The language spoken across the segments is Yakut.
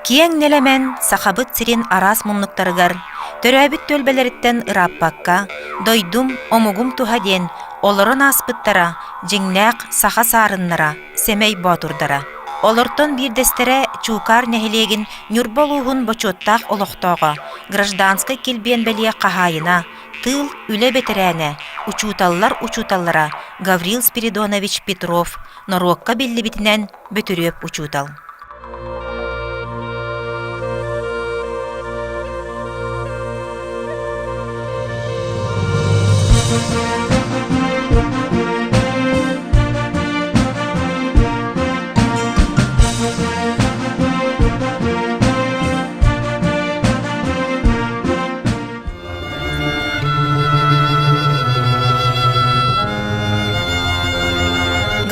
Киэҥ нэлэмэн Сахабыт сирин араас муннуктарыгар, төрөөбүт түөлбэлэриттэн ырааппакка, дойдум, омугум туһа диэн олорон ааспыттара дьиҥнээх саха саарыннара, сэмэй боотурдара. Олортон биирдэстэрэ Чуукаар нэһилиэгин Ньурба улууһун бочуоттаах олохтооҕо, гражданскай килбиэн бэлиэ хаһаайына, тыыл, үлэ бэтэрээнэ, учууталлар учууталлара Гаврил Спиридонович Петров, норуокка биллибитинэн Бөтүрүөп учуутал.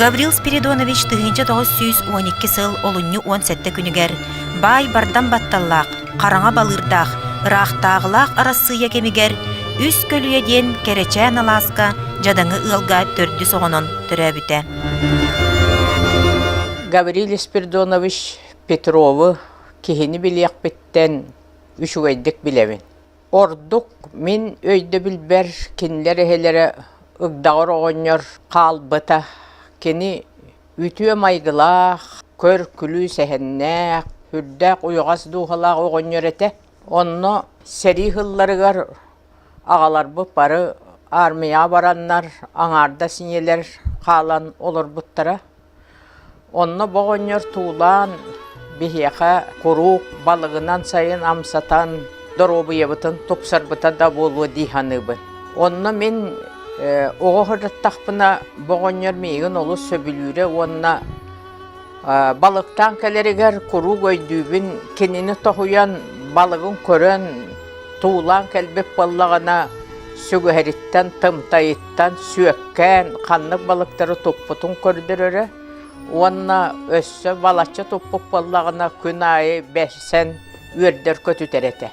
Гаврил Спиридонович 1912 сыл олунньу 17 күнүгэр баай бардам батталлаах, хараҥа балыырдаах, ыраахтааҕылаах Арассыыйа кэмигэр Үс көлүйэ диэн кэрэчээн алааска дьадаҥы ыалга төрдүс оҕонон төрөөбүтэ. Гаврил Спиридонович Петровы киһини билиэхпиттэн үчүгэйдик билэбин. Ордук мин өйдөбүлбэр кинилэр эһэлэрэ Ыгдаҕар оҕонньор хаалбыта. Кини үтүө майгылаах, көр-күлүү сэһэннээх, сүрдээх уйаҕас дууһалаах оҕонньор этэ. Онно сэрии сылларыгар аҕаларбыт бары аармыйаҕа бараннар, аҥаардас ийэлэр хаалан олорбуттара. Онно бу оҕонньор туулаан биһиэхэ куруук балыгынан сайын амсатан доруобуйабытын тупсарбыта да буолуо дии саныыбын. Онно мин оҕо сырыттахпына бу оҕонньор миигин олус сөбүлүүрэ уонна балыктаан кэлэригэр куруук өйдүүбүн, кинини тоһуйан балыгын көрөн туулаан кэлбит буоллаҕына сүгэһэриттэн, тымтайыттан сүөккээн ханнык балыктары туппутун көрдөрөрө уонна өссө балачча туппут буоллаҕына күн аайы бэрсэн үөрдэр-көтүтэр этэ.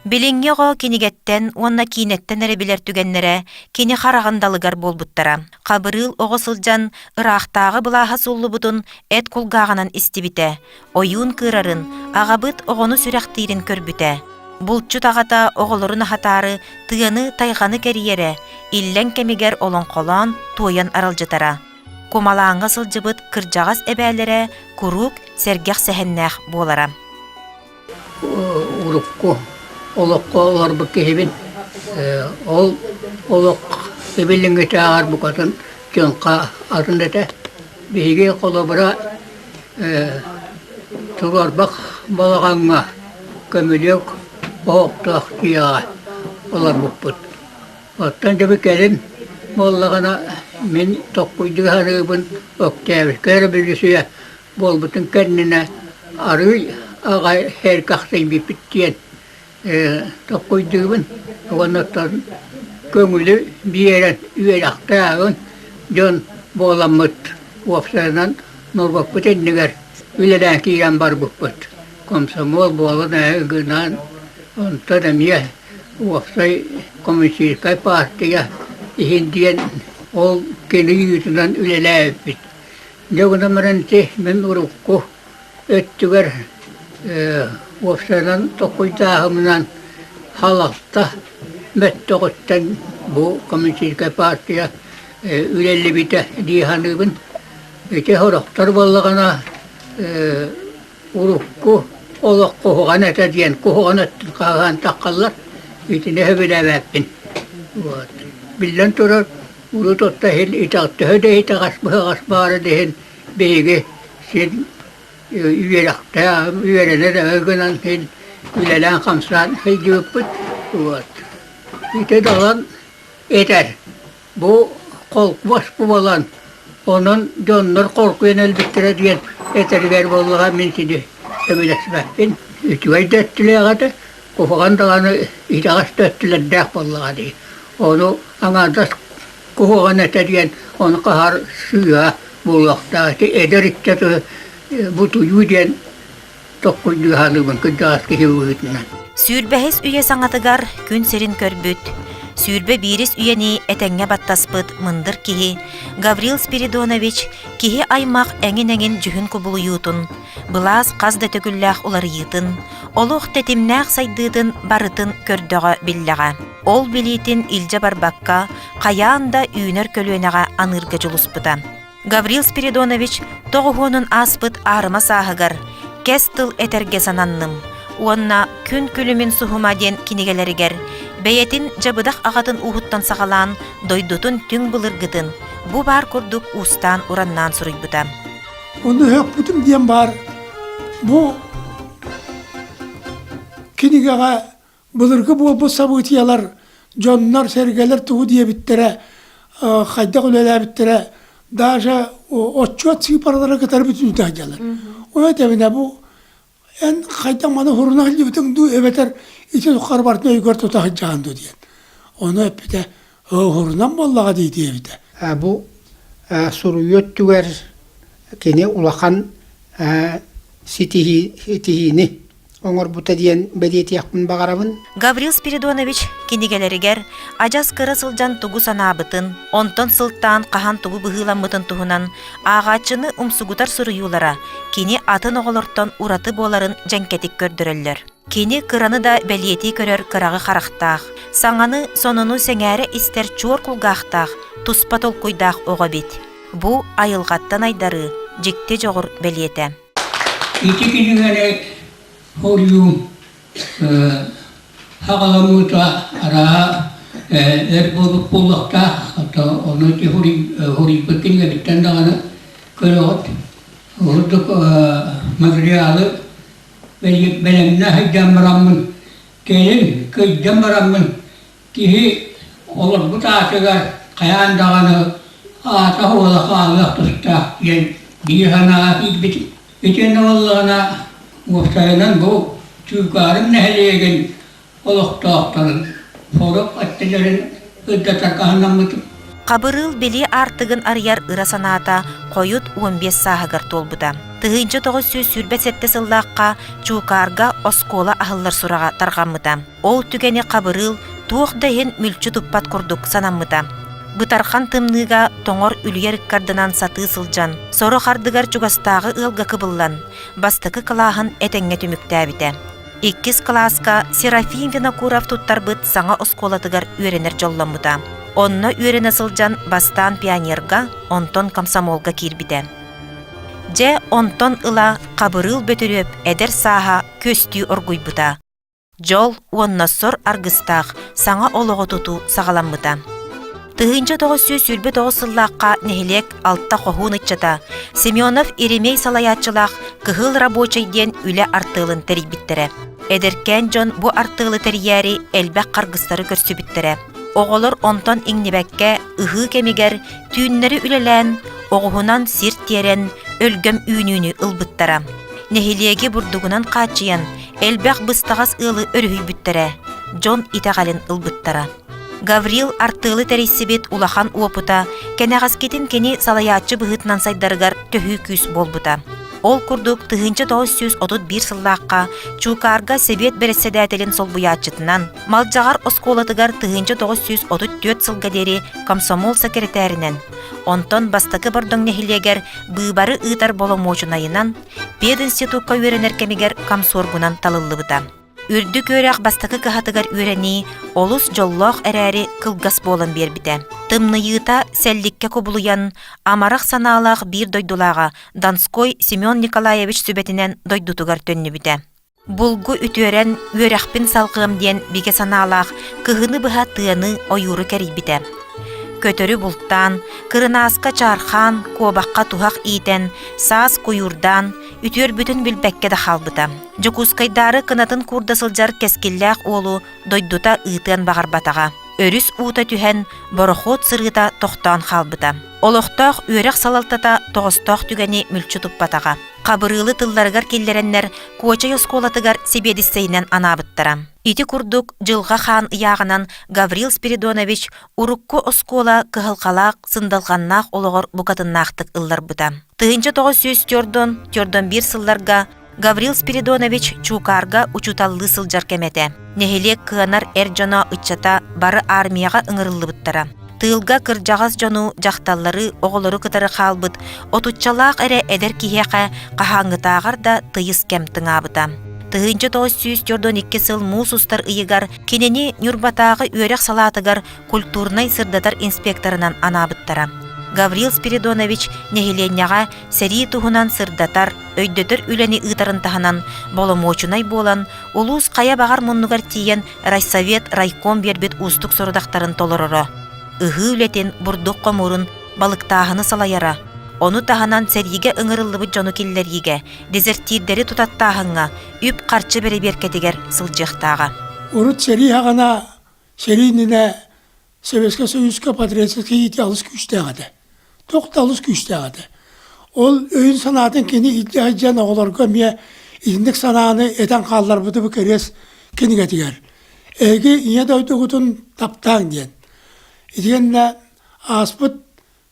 Билиҥҥи оҕо кинигэттэн уонна киинэттэн эрэ билэр түгэннэрэ кини хараҕын далыгар буолбуттара. Хабырыыл оҕо сылдьан ыраахтааҕы былааһа сууллубутун эт кулгааҕынан истибитэ, ойуун кыырарын, аҕабыт оҕону сүрэхтиирин көрбүтэ. Булчут аҕата оҕолорун аһатаары тыаны, тайҕаны кэрийэрэ, иллэҥ кэмигэр олоҥхолоон, туойан аралдьытара. Кумалааҥҥа сылдьыбыт кырдьаҕас эбээлэрэ куруук сэргэх сэһэннээх буолара. Урукку олоххо олорбут киһибин. Ол олох билиҥҥитээҕэр букатын дьоҥхо атын этэ. Биһиги холобура туруорбах балаҕаҥҥа көмүлүөк оһохтоох дьиэҕэ олорбуппут. Оттон дьэ кэлин буоллаҕына мин токкуйдуу саныыбын Октябрьскай өрөбөлүүссүйэ буолбутун кэннинэ арыый аҕай сэргэхсийбиппит диэн толкуйдуубун уонна оттон көҥүлү биэрэн үөрэхтээҕин дьон буоламмыт уопсайынан норуоппут иннигэр үлэлээн киирэн барбыппыт. Комсомол буолан гынан онтон эмиэ уопсай коммунистическай партия иһин диэн ол кини ыйыытынан үлэлээбиппит. Дьэ гынан баран ити мин урукку өттүгэр уопсайынан толкуйдааһымынан халалта мөттөҕүттэн бу коммунистическай партия үлэллибитэ дии саныыбын. Ити сорохтор буоллаҕына урукку олох куһаҕан этэ диэн куһаҕан өттүн хаһаан таххаллар. Итини сөбүлээбэппин. Вот. Биллэн турар, урут отто иһин төһө да итэҕэс быһаҕас баара да иһин биһиги син үөрэхтээх үөрэнэр гынан син үлэлээн-хамсаан сылдьыбыппыт. Вот. Ити даҕан этэр Бу холкуос буолан, онон дьоннор холкуйан өлбүттэрэ диэн этэригэр буоллаҕа мин сини сөбүлэспэппин. Үчүгэй да өттүлээх этэ, куһаҕан даҕаны итэҕэс да өттүлэрдээх буоллаҕа дии. Ону аҥаардас куһаҕан этэ диэн ону хаһар сыыһа буолуохтаах. Ити эдэр ыччаты бутуйуу диэн Токкуйдуу хаалыыбын кырдьаҕас киһи быһыытынан. Сүүрбэһис үйэ саҥатыгар күн сирин көрбүт, 21 үйэни этэҥҥэ баттаспыт мындыр киһи Гаврил Спиридонович киһи аймах эҥин-эҥин дьүһүн кубулуйуутун, былаас хас да төгүллээх уларыйыытын, олох тэтимнээх сайдыытын барытын көрдөҕө-биллэҕэ. Ол билиитин илдьэ барбакка, хайаан да үүнэр көлүөнэҕэ аныырга дьулуспута. Гаврил Спиридонович тоҕуһуонун ааспыт аарыма сааһыгар «Кэс тыл этэргэ сананным» уонна «Күн күлүмүн суһума» диэн кинигэлэригэр бэйэтин дьабыдах аҕатын ууһуттан саҕалаан дойдутун түҥ былыргытын бу баар курдук уустаан-ураннаан суруйбута. Ону өһөхпүтүм диэн баар бу кинигэҕэ Былыргы буолбут событиелар, дьоннор, сэргэлэр тугу диэбиттэрэ, хайдах үлэлээбиттэрэ, даже отчуот сыыпаралара кытары бүтүнүтэ сылдьаллар. Ол этэбинэ бу эн хайдах маны хуруна сылдьыбытыҥ дуу эбэтэр ити тухары барытын өйгөр тута сылдьаҕын дуу диэн. Ону эппитэ, хурунан буоллаҕа дии диэбитэ. Бу суруйуу өттүгэр кини улахан ситиһиини оҥорбута диэн бэлиэтиэхпин баҕарабын. Гаврил Спиридонович кинигэлэригэр адьас кыра сылдьан тугу санаабытын, онтон сылтаан хаһан тугу быһыыламмытын туһунан ааҕааччыны умсугутар суруйуулара кини атын оҕолортон ураты буоларын дьэҥкэтик көрдөрөллөр. Кини кыраны да бэлиэтии көрөр кыраҕы харахтаах, саҥаны, сонуну сэҥээрэ истэр чуор кулгаахтаах, туспа толкуйдаах оҕо эбит. Бу айылҕаттан айдарыы, дьикти дьоҕур бэлиэтэ. Ити кинигэни хоруйуум саҕаламмыта арааһа эр буолбут буолуохтаах, ону ити хоруйбут кинигэбиттэн даҕаны көрөҕүт. Ордук материалы бэлэмнэ сылдьан бараммын, кэлин кырдьан бараммын Киһи олорбут аатыгар хайаан даҕаны аата-суола хаалыах тустаах диэн биир санаа киирбит. Итиннэ буоллаҕына, уопсайынан бу Чуукаарым нэһилиэгин олохтоохторун сорох өттүлэрин сырдатарга санаммытым. Хабырыыл билии аартыгын арыйар ыра санаата хойут 15 сааһыгар туолбута. 1927 сыллаахха Чуукаарга оскуола аһыллар сураҕа тарҕаммыта. Ол түгэни Хабырыыл туох да иһин мүлчү туппат курдук санаммыта. Бытархан тымныыга тоҥор үлүйэр ыккардынан сатыы сылдьан, сорох ардыгар чугастааҕы ыалга кыбыллан, бастакы кылааһын этэҥҥэ түмүктээбитэ. Иккис кылааска Серафим Винокуров туттарбыт саҥа оскуолатыгар үөрэнэр дьолломмута. Онно үөрэнэ сылдьан бастаан пионерга, онтон комсомолга киирбитэ. Дьэ, онтон ыла Хабырыыл Бөтүрүөп эдэр сааһа күөстүү оргуйбута. Дьол уонна сор аргыстаах саҥа олоҕу тутуу саҕаламмыта. 1929 сыллаахха нэһилиэк алта хоһуун ыччата Семенов Еремей салайааччылаах Кыһыл рабочай диэн үлэ артыалын тэрийбиттэрэ. Эдэркээн дьон бу артыалы тэрийээри элбэх харгыстары көрсүбүттэрэ. Оҕолор онтон иҥнибэккэ ыһыы кэмигэр түүннэри үлэлээн, оҕуһунан сир тиэрэн, өлгөм үүнүүнү ылбыттара. Нэһилиэги бурдугунан хааччыйан, элбэх быстаҕас ыалы өрүһүйбүттэрэ, дьон итэҕэлин ылбыттара. Гаврил артыалы тэрийсибит улахан уопута кэнэҕэскитин кини салайааччы быһыытынан сайдарыгар төһүү күүс буолбута. Ол курдук 1931 сыллаахха Чуукаарга сэбиэт бэрэссэдээтэлин солбуйааччытынан, Малдьаҕар оскуолатыгар 1934 сылга диэри комсомол сэкирэтээринэн, онтон Бастакы Бордоҥ нэһилиэгэр быыбары ыытар боломуочунайынан Пединститукка үөрэнэр кэмигэр комсоргунан талыллыбыта. Үрдүк үөрэх бастакы кыһатыгар үөрэнии олус дьоллоох эрээри кылгас буолан биэрбитэ. Тымныйыыта сэлликкэ кубулуйан, амарах санаалаах биир дойдулааҕа Донской Семен Николаевич сүбэтинэн дойдутугар төннүбүтэ. Булгу үтүөрэн, үөрэхпин салҕыам диэн бигэ санаалаах кыһыны быһа тыаны, ойууру кэрийбитэ. Көтөрү бултаан, кырынааска чаархаан, куобахха туһах иитэн, саас куйуурдаан, үтүөрбүтүн билбэккэ да хаалбыта. Дьокуускайдаары кынатын куурда сылдьар кэскиллээх уолу дойдута ыытыан баҕарбатаҕа. Өрүс уута түһэн, борохуот сырыыта тохтоон хаалбыта. Олохтоох үөрэх салалтата тоҕостоох түгэни мүлчү туппатаҕа. Хабырыылы тылларыгар киллэрэннэр Куочай оскуолатыгар сэбиэдиссэйинэн анаабыттара. Ити курдук Дьылҕа Хаан ыйааҕынан Гаврил Спиридонович урукку оскуола кыһалҕалаах, сындалҕаннаах олоҕор букатыннаахтык ылларбыта. 1904-41 сылларга Гаврил Спиридонович Чуукаарга учууталлыы сылдьар кэмэ этэ. Нэһилиэк кыанар эр дьоно ыччата бары армияҕа ыҥырыллыбыттара. Тыылга кырдьаҕас дьону, дьахталлары, оҕолору кытары хаалбыт отуччалаах эрэ эдэр киһиэхэ хаһааҥҥытааҕар да тыйыс кэм тыҥаабыта. 1942 сыл муус устар ыйыгар кинини Ньурбатааҕы үөрэх салаатыгар культурнай-сырдатар инспекторынан анаабыттара. Гаврил Спиридонович нэһилиэнньэҕэ сэрии туһунан сырдатар, өйдөтөр үлэни ыытарын таһынан боломуочунай буолан, улуус хайа баҕар муннугар тиийэн райсовет, райком биэрбит уустук сорудахтарын толороро. Ыһыы үлэтин, бурдук хомуурун, балыктааһыны салайара. Ону таһынан сэриигэ ыҥырыллыбыт дьону киллэриигэ, дезертирдэри тутаттааһыҥҥа, үп-харчы бэрэбиэркэтигэр сылдьыахтааҕа. Урут сэрии саҕана сэрии иннинэ Советскай Союзка патриотическай иитии алыс күүстээх этэ. Туох да алыс күүстээх этэ. Ол өйүн-санаатын кини илдьэ сылдьан оҕолорго эмиэ итинник санааны этэн хаалларбыты бу кэриэс кинигэтигэр. Эһиги Ийэ дойдугутун таптааҥ диэн. Итиэннэ ааспыт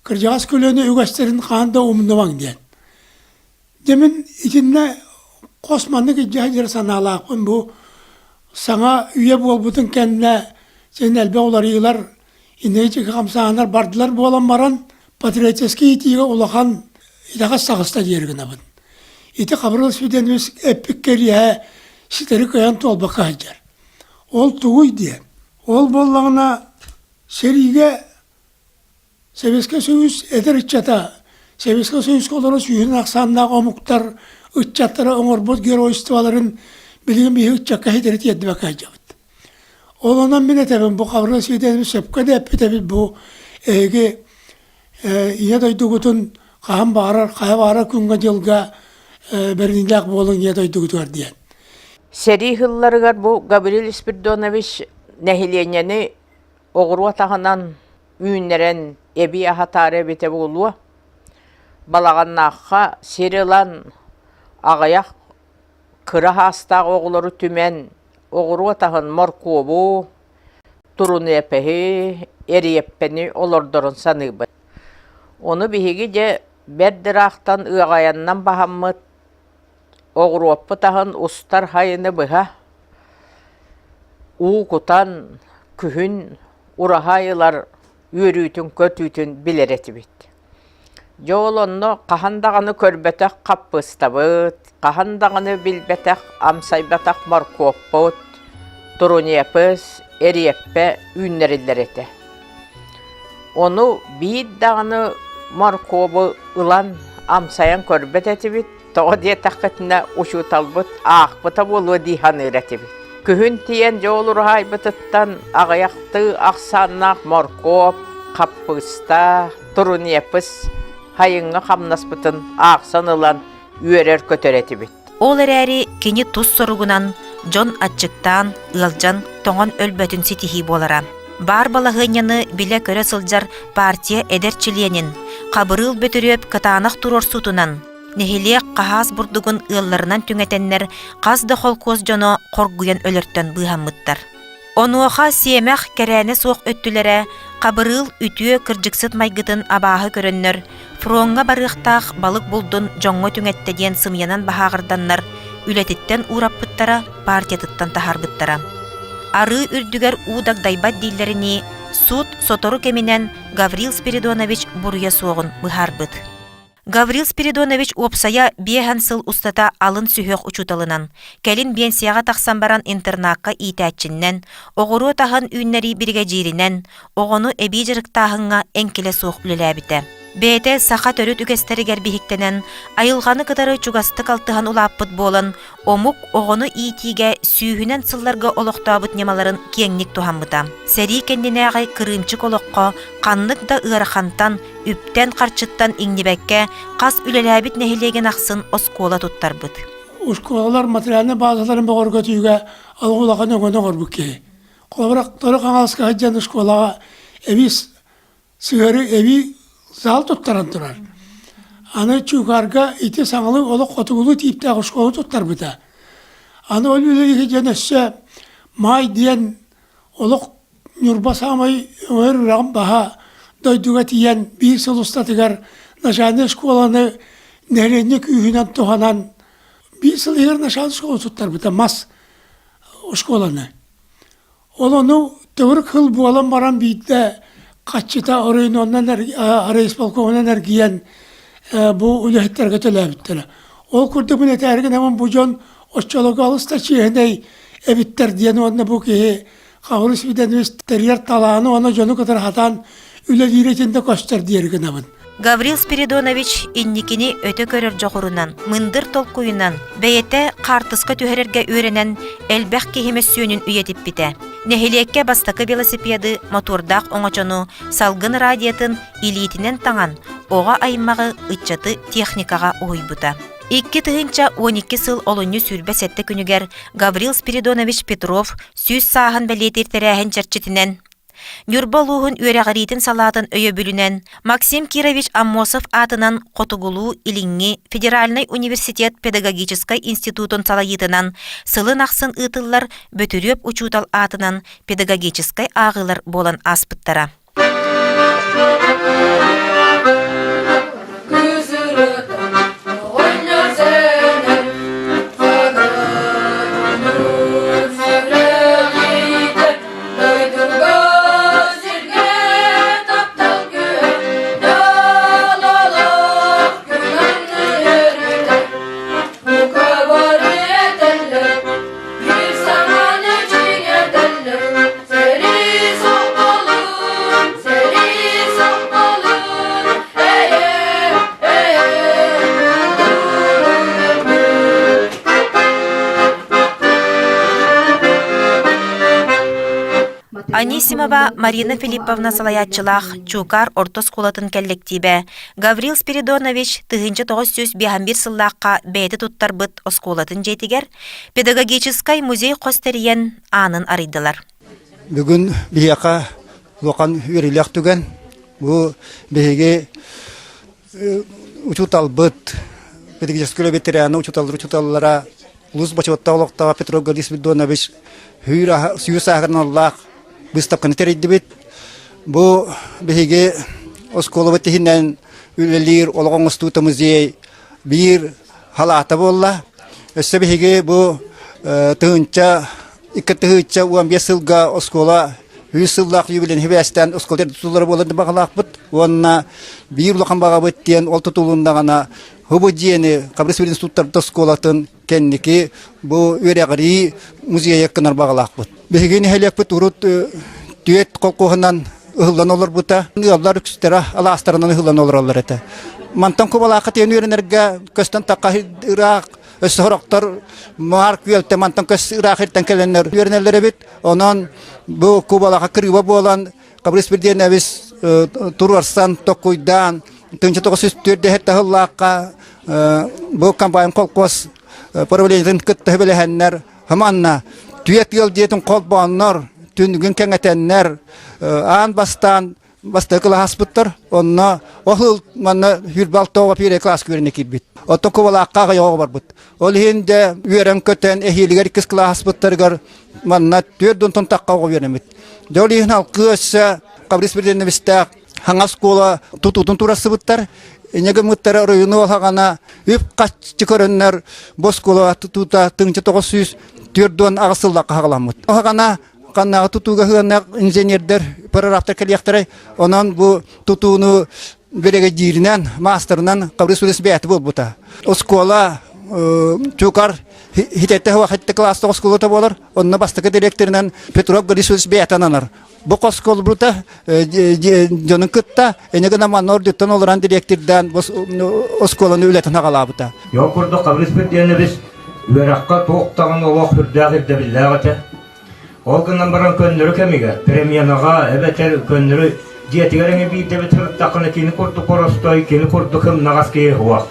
кырдьаҕас көлүөнэ үгэстэрин хаһан да умнумаҥ диэн. Дьэ мин итиннэ хос маннык илдьэ сылдьар санаалаахпын бу саҥа үйэ буолбутун кэннэ син элбэх уларыйыылар инники хамсааһыннар бардылар буолан баран патриотическай иитиигэ улахан итэҕэс таҕыста диэри гынабын. Ити Хабырыл Свидетельс эппит кэриэһэ ситэри кыайан туолбакка сылдьар. Ол тугуй диэн. Ол буоллаҕына сэриигэ Советскай Союз эдэр ыччата Советскай Союзка олорор сүүһүнэн ахсааннаах омуктар ыччаттара оҥорбут геройстволарын билигин биһиги ыччакка ситэри тиэрдибэккэ сылдьабыт. Ол онон мин этэбин бу Хабырыл Свидетель сөпкө да эппит эбит бу эһиги Ийэ дойдугутун хаһан баҕарар хайа баҕарар күҥҥэ-дьылга бэриниилээх буолуҥ Ийэ дойдугутугар диэн. Сэрии сылларыгар бу Гаврил Спиридонович нэһилиэнньэни оҕуруот аһынан үүннэрэн эбии аһатаары эбитэ буолуо. Балаҕаннаахха сир ылан аҕыйах кыра саастаах оҕолору түмэн оҕуруот аһын моркуобу, турунуэпэһи, эриэппэни олордорун саныыбын. Ону биһиги дьэ бэрт ыраахтан ыаҕайаннан баһаммыт Оҕуруоппут аһын устар хайыны быһа уу кутан күһүн ураһа ылар үөрүүтүн-көтүүтүн билэр этибит. Дьэ ол онно хаһан даҕаны көрбөтөх хаппыыстабыт, хаһан даҕаны билбэтэх, амсайбатах моркуоппут, турунепыс, эриэппэ үүннэриллэр этэ. Ону биир даҕаны моркуобу ылан амсайан көрбөт этибит, тоҕо диэтэххитинэ учууталбыт аахпыта буолуо дии саныыр этибит. Күһүн тиийэн дьэ ол уруһайбытыттан аҕыйахтыы ахсааннаах моркуоп, хаппыыста, турунепыс сайыҥҥы хамнаспытын аахсан ылан үөрэр-көтөр этибит. Ол эрээри кини тус соругунан дьон аччыктаан, ыалдьан, тоҥон өлбөтүн ситиһии буолара. Баар балаһыанньаны билэ-көрө сылдьар партия эдэр чилиэнин Хабырыыл Бөтүрүөп кытаанах туруорсуутунан нэһилиэк хаһаас бурдугун ыалларынан түҥэтэннэр хас да холкуос дьоно хоргуйан өлөртөн быыһаммыттар. Онуоха сиэмэх кэрээнэ суох өттүлэрэ Хабырыыл үтүө кырдьыксыт майгытын абааһы көрөннөр, фроҥҥа барыахтаах балык булдун дьоҥҥо түҥэттэ диэн сымыйанан баһааҕырданнар, үлэтиттэн уураппыттара, партиятыттан таһаарбыттара. Арыы үрдүгэр уу дагдайбат дииллэринии, суут сотору кэминэн Гаврил Спиридонович буруйа суоҕун быһаарбыт. Гаврил Спиридонович уопсайа биэһэн сыл устата алын сүһүөх учууталынан, кэлин биэнсийэҕэ тахсан баран интернакка иитээччиннэн, оҕуруот аһын үүннэрии биригэдьииринэн, оҕону эбии дьарыктааһыҥҥа эҥкилэ суох үлэлээбитэ. Бэйэтэ саха төрүт үгэстэригэр биһиктэнэн, айылҕаны кытары чугастык алтыһан улааппыт буолан, омук оҕону иитиигэ сүүһүнэн сылларга олохтообут ньымаларын киэҥник туһаммыта. Сэрии кэннинээҕи кырыымчык олоххо ханнык да ыарахантан, үптэн-харчыттан иҥнибэккэ хас үлэлээбит нэһилиэгин ахсын оскуола туттарбыт. Оскуолалар материальнай базаларын бөҕөргөтүүгэ олох улахан өҥөнү оҥорбут киһи. Холобура, Торо Хаҥаласка сылдьан оскуолаҕа эбии сыһыары эбии зал туттаран турар. Аны Чуукаарга ити саҥалыы олох хотугулуу тииптээх оскуола туттарбыта. Аны ол үлэлиги дьон өссө Маай диэн олох Ньурба саамай өҥөр үрэҕин баһа дойдуга тиийэн биир сыл устатыгар начальнай школаны нэһилиэнньэ күүһүнэн туһанан. Биир сыл иһигэр начальник школа туттарбыта мас школаны. Ол ону төгүрүк сыл буолан баран биирдэ хаччыта оройуонунан райисполкомунан эргийэн бу үлэһиттэргэ төлөөбүттэрэ. Ол курдук мин этээри гынабын бу дьон оччолорго алыс да чиэһинэй эбиттэр диэн уонна бу киһи Хабырыс Свиданович тэрийэр талааны уонна дьону кытары хатаан үлэлиирэ итиннэ көстөр диэри гынабын. Гаврил Спиридонович инникини өтө көрөр дьоҕурунан, мындыр толкуйунан, бэйэтэ хаартыска түһэрэргэ үөрэнэн элбэх киһи мөссүөнүн үйэтиппитэ. Нэһилиэккэ бастакы велосипеды, мотуордаах оҥочону, салгын радиотын илиитинэн таҥан, оҕо аймаҕы, ыччаты техникаҕа уһуйбута. 2012 сыл олунньу 27 күнүгэр Гаврил Спиридонович Петров 100 сааһын бэлиэтиир тэрээһин чэрчитинэн Ньурба улууһун үөрэҕириитин салаатын өйөбүлүнэн Максим Кирович Аммосов аатынан Хотугулуу-Илиҥҥи федеральнай университет педагогическай институтун салайыытынан сылын ахсын ыытыллар Бөтүрүөп учуутал аатынан педагогическай ааҕыылар буолан ааспыттара. Анисимова Марина Филипповна салайааччылаах Чуукаар орто оскуолатын кэллэктиибэ Гаврил Спиридонович 1951 сыллаахха бэйэтэ туттарбыт оскуолатын дьиэтигэр педагогическай музей хос тэрийэн аанын арыйдылар. Бүгүн биһиэхэ улахан үөрүүлээх түгэн. Бу биһиги учууталбыт, педагогическай үлэ ветерана, учууталлар учууталлара улуус бочуоттаах олохтооҕо Петров Гаврил Спиридонович сүүс сааһыгар быыстапканы тэрийдибит. Бу биһиги оскуолабыт иһинэн үлэлиир олох оҥостуута музей биир халаата буолла. Өссө биһиги бу тыһыынча 2015 сылга оскуола үс сыллаах юбилейин хибээстээн оскуола тутуллара буолар баҕалаахпыт уонна биир улахан баҕабыт диэн ол тутулуннаҕына хубу дьиэни Хабрыс институттарбыт оскуолатын кэнники бу үөрэҕирии музейа гынар баҕалаахпыт. Биһиги нэһилиэкпит урут түөрт колхоһунан ыһыллан олорбута. Ыаллар үксүтэрэ алаастарынан ыһыллан олороллор этэ. Мантан Кубалаахха тиэн үөрэнэргэ көстөн тахха ыраах өссө сорохтор Маар күөлтэ мантан көс ыраах иртэн кэлэннэр үөрэнэллэр эбит. Онон бу Кубалаха кырыыба буолан Хабырыс Бирдиэнэбис туруорсан, токкуйдаан, 1904 таһыллаахха бу комбайн колхоз правлениетын кытта сөбүлэһэннэр, хаманна түөрт ыал дьиэтин холбооннор, түннүгүн кэҥэтэннэр, аан бастаан бастакы кылааспыттар. Онно ол манна хүрбалтоҕа пире класс үөрэнэ киирбит. Оттон Кубалаахха аҕыйах барбыт. Ол иһин де үөрэн-көтөн эһиилигэр иккис кылааспыттарыгар манна түөрт онтон тахха оҕо үөрэммит. Дьэ ол иһин алкыы өссө Хабрис Бирденнэбистээх хаҥас оскуола тутуутун турассыбыттар. Инньэ гыммыттара оройуну олаҕана үп хаччы көрөннөр бу оскуола тутуута тыһыынча 948 сыллаахха хаҕаламмыт. Оһаҕана ханнааҕы тутууга сыһыаннаах инженердэр, прорабтар кэлиэхтэрэй. Онон бу тутууну биригэдьииринэн, маастарынан Хабрыс Улис бэйэтэ буолбута. Оскуола Чукар хитэтэ хитте класстаах оскуолата буолар. Онно бастакы директорынан Петров Борисович бэйэтэ ананар. Бу оскуолабыта дьонун кытта эне гына манна ордуттан олорон директордаан оскуоланы үлэтин аҕалаабыта. Ол курдук Хабрыс Петрович үөрэххэ туох даҕаны олох үрдээх ирдэбиллээх этэ. Ол гынан баран көннөрү кэмигэр переменаҕа эбэтэр көннөрү дьиэтигэр эҥин биирдэ эбит сырыттаххына кини курдук оростой, кини курдук ымнаҕас киһи суох.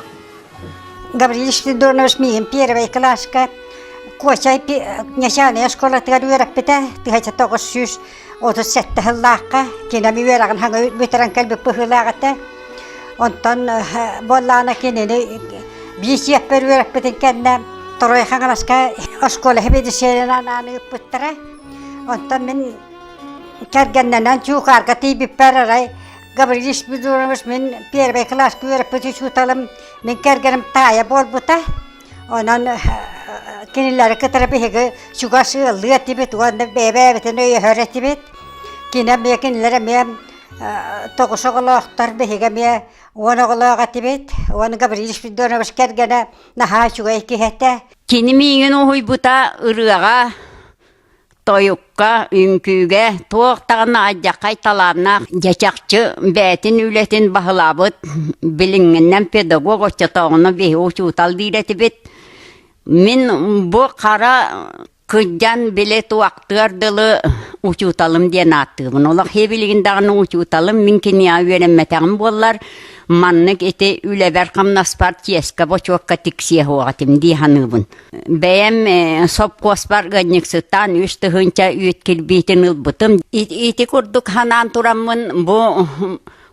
Гаврил Спиридонович миигин первый кылааска Куочай начальнай оскуолатыгар үөрэппитэ 1937 сыллаахха кинем үөрэҕин хаҥа бүтэрэн кэлбит быһыылаах этэ. Онтон буоллаҕына кинини биир сиэппэр үөрэппитин кэннэ Торуой Хаҥаласка оскуола сэбиэдиссэйинэн анаан ыыппыттара. Онтон мин кэргэннэнэн Чуукаарга тиийбиппэр арай Гаврил Спиридонович мин первый кылааска үөрэппит учууталым, мин кэргэним таайа буолбута. Онон кинилэри кытары биһиги чугас ыаллыы этибит уонна бэйэ-бэйэбитин өйөһөр этибит. Кини эмиэ кинилэр эмиэ тоҕус оҕолоохтор, биһиги эмиэ 10 оҕолоох этибит. Уонна Гаврил Спиридонович кэргэнэ наһаа үчүгэй киһи этэ. Кини миигин уһуйбута ырыаҕа, тойукка, үҥкүүгэ туох даҕаны алдьархай талааннаах дьэ чахчы бэйэтин үлэтин баһылаабыт билиҥҥинэн педагог оччотооҕуна биһи учуутал диир этибит. Мин бу хара кырдьан били туохтуор дылы учууталым диэн ааттыыбын. Олох билигин даҕаны учууталым мин киниэхэ үөрэммэтэҕим буоллар маннык ити үлэбэр-хамнаспар чиэскэ-бочуокка тиксиэ суох этим дии саныыбын. Бэйэм сопхуоспар ыанньыксыттаан 3000 үүт кирбиитин ылбытым. Ити курдук санаан тураммын бу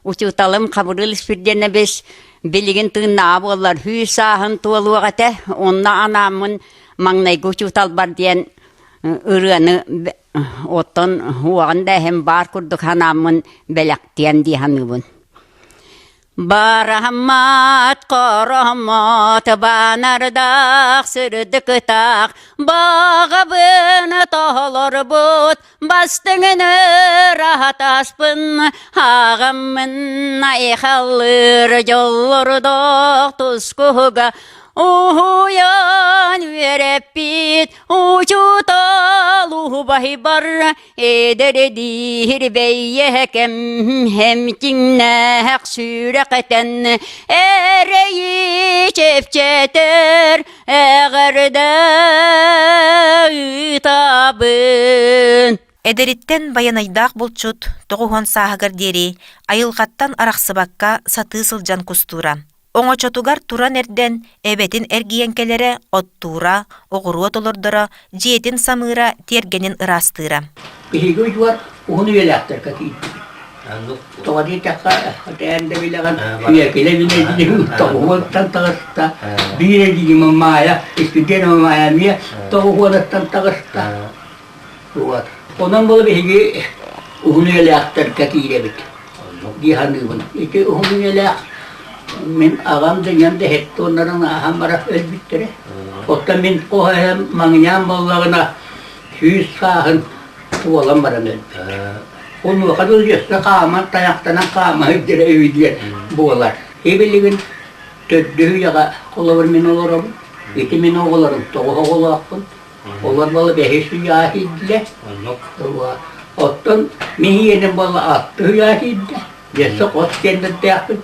учууталым Хабырыыл Испирдиэнэбис билигин тыыннааҕа буоллар сүүс сааһын туолуох этэ. Онно анааммын маҥнайгы учууталбар диэн ырыаны оттон уоҕун да иһин баар курдук санааммын бэлэхтиэм дии саныыбын. Бараммат хороммот банардаах сырдыкытаах баҕабын тоһолорбут бастыҥын ыраатаспын ааҕаммын айхаллыыр дьоллордоох тускуһуга уһуйан үөрэппит учуутал уһубайбар эдэрдиир бэйэкэм хэмтиҥнээх сүрэх этэн эрэйи чэпчэтэр эҕэрдэ ыытабын. Эдэриттэн байанайдаах булчут 90 сааһыгар диэри айылҕаттан арахсыбакка сатыы сылдьан кустуура. Оҥочотугар туран эрдэн, эбэтин эргийэн кэлэрэ, оттуура, оҕуруот олордоро, дьиэтин самыыра, тиэргэнин ыраастыыра. Биһиги удьуор уһун үйэлээхтэргэ киирдибит. Тоҕо диэтэххэ, этээн да билэҕин, үйэкилэ билэдиһин тоҕуһуоттан таҕыста, биир эдьиийим Маайа, Испирдиэн Маайа эмиэ тоҕуһуонуттан таҕыста. Вот. Онон була биһиги уһун үйэлээхтэргэ киирэбит дии саныыбын. Ити уһун үйэлээх мин аҕам да ийэм да хеттоннарын ааһан баран өлбүттэрэ. Оттон мин хоһоһом маҥньаан буоллаҕына 100 сааһын туолан баран өлбүт. Онуоха дылы өссө хааман тайахтанан хаама сылдьара үһү диэн буолар. Ибилигин төрдүс үйэҕэ холобур мин олоробун. Ити мин оҕолорум тоҕус оҕолоохпун. Олор буола бэһис үйэ киирдилэр. Оттон мин ийэним буола алты үйэ киирдэ. Өссө хос сиэннэрдээхпин.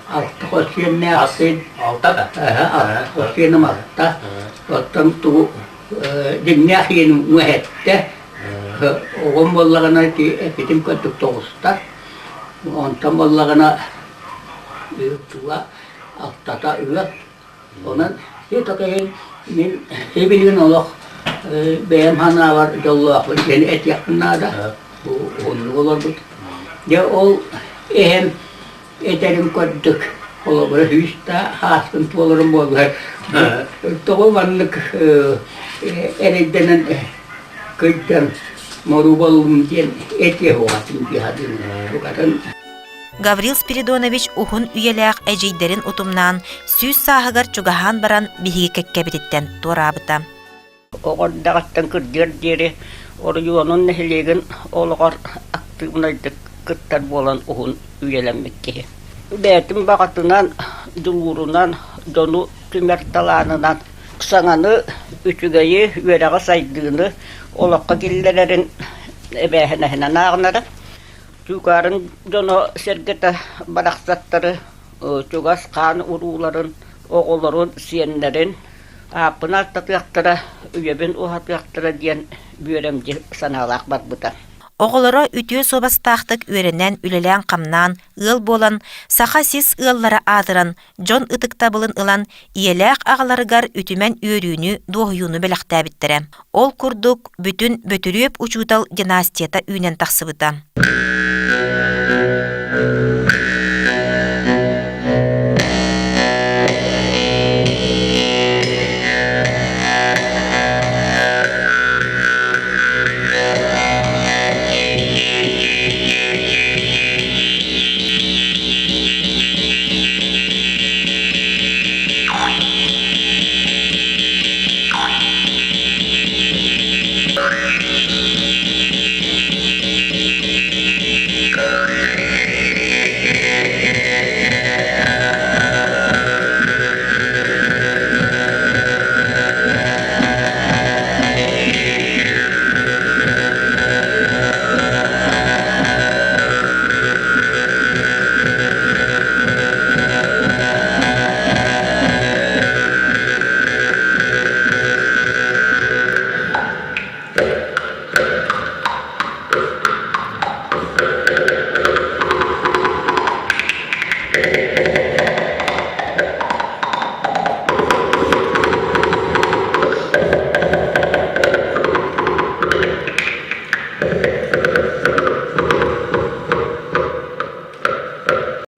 Алта хос сиэннээхпин. Алта да? Алта хос сиэним алта. Оттон тугу дьиҥнээх ийэним уҥа Оҕом буоллаҕына ити эппитим курдук тоҕуста. Онтон буоллаҕына туга алтата ыал. Онон ити мин билигин олох бэйэм санаабар дьоллоохпун диэн этиэхпин наада. Уһуннук олорбут. Дьэ ол эһэм этэрин көрдүк. Холобура сүүс да сааспын туоларым буоллар. Тоҕо маннык эрэйдэнэн кыйдан моруу буоллум диэн этиэ суоҕа дии саныыбын. Букатын Гаврил Спиридонович уһун үйэлээх эдьиийдэрин утумнаан 100 сааһыгар чугаһаан баран биһиги кэккэбититтэн туораабыта. Оҕо эрдэҕиттэн кырдьыар диэри оройуонун нэһилиэгин олоҕор актыыбынайдык кыттар буолан уһун үйэлэммит киһи. Бэйэтин баҕатынан, дьулуурунан, дьону түмэр талаанынан саҥаны, үчүгэйи, үөрэҕи, сайдыыны олоххо киллэрэрин эбээһинэһинэн ааҕынара. Чуукаарын дьоно-сэргэтэ барахсаттары чугас хаан урууларын, оҕолорун, сиэннэрин ааппын ааттатыахтара, үйэбин уһатыахтара диэн бүөрэмдьи санаалаах барбыта. Оҕолоро үтүө суобастаахтык үөрэнэн, үлэлээн-хамнаан, ыал буолан, саха сис ыаллара аатыран, дьон ытыктабылын ылан, ийэлээх аҕаларыгар үтүмэн үөрүүнү, дуоһуйууну бэлэхтээбиттэрэ. Ол курдук, бүтүн Бөтүрүөп учуутал династията үүнэн тахсыбыта.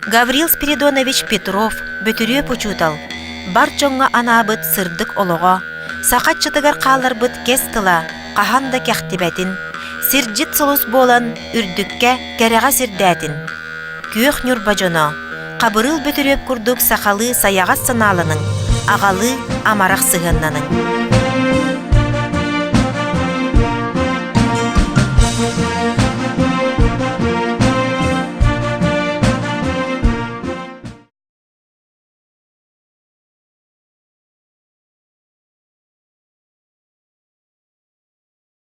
Гаврил Спиридонович Петров, Бөтүрүөп учуутал, бар дьоҥҥо анаабыт сырдык олоҕо, саха аччатыгар хаалларбыт кэс тыла хаһан да кэхтибэтин, сирдьит сулус буолан үрдүккэ, кэрэҕэ сирдээтин. Күөх Ньурба дьоно, Хабырыыл Бөтүрүөп курдук сахалыы сайаҕас санааланыҥ, аҕалыы амарах сыһыаннаныҥ.